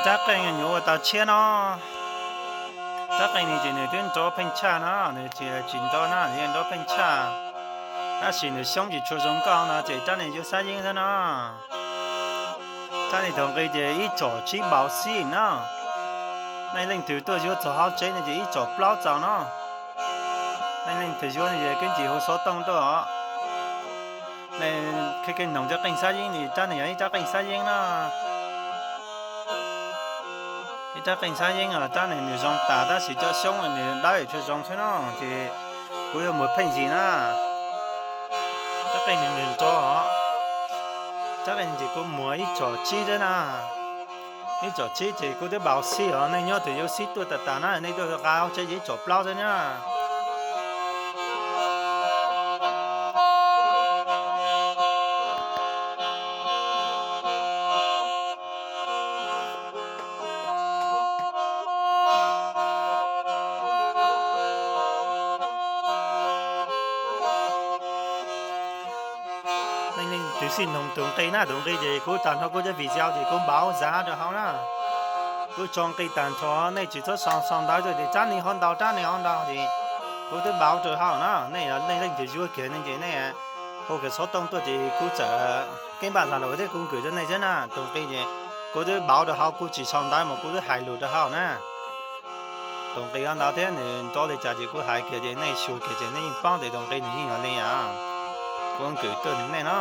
Rab qeej nyuam ua tau tshiab no. Rab qeej no ces nws twb nrov pheej tshaj no, nws tsis nrov no, nws yeej nrov pheej tshaj. Tab sis nws xyoob tsis tshua zoo nkauj no ces rab no yuav xab yeeb xwb no. Rab no thaum nqi ces ib tsom tsib npaus xib no. Nej leej twg tuaj yuav txog hauv tsev no ces ib tsom plaub txaus no. Nej leej twg yuav no ces keb cia hu xov tooj tuaj os. Nej kheev kheev noog rab qeej xab yeeb no, rab no yog ib rab qeej xab yeeb no. Ib rab qeej xab yeeb os, rab no nws zoo tas tab sis cov xyoob nws dawb tsis zoo xwb no, ces kuv yuav muag pheej yig na. Rab qeej no nws nrov os. Rab qeej no ces kuv muag ib tsom tsib xwb na. Ib tsom tsib ces kuv twb npaus xib os, nej nyob twg yuav xib tuaj tag tag na, nej tuaj nqa hauv tsev ces ib tsom plaub xwb na. Nej leej twg xij noog tus nqi na, tus nqi ces kuv tag nrho kuv cov video ces kuv npaus zav rau hauv na. Kuv tso nqi tag nrho, nej tsis txhob sau sau ntawv tuaj tias rab no ho ntau rab no ho ntau ces kuv twb npaus rau hauv na. Nej yog nej leej twg yuav kiag no ces nej hu kiag xov tooj tuaj ces kuv txawm keb npaj lag lus thiab kuv nkwm rau nej xwb na. Tus nqi ces kuv twb npaus rau hauv, kuv tsis sau ntawv mas kuv twb hais lus rau hauv na. Tus nqi ho ntau thiab nws nrov li cas ces kuv hais kiag ces nej xyuas kiag ces nej yeej paub tias tus nqi nws yeej yog li os. Kuv nkwm tuaj nws nej no.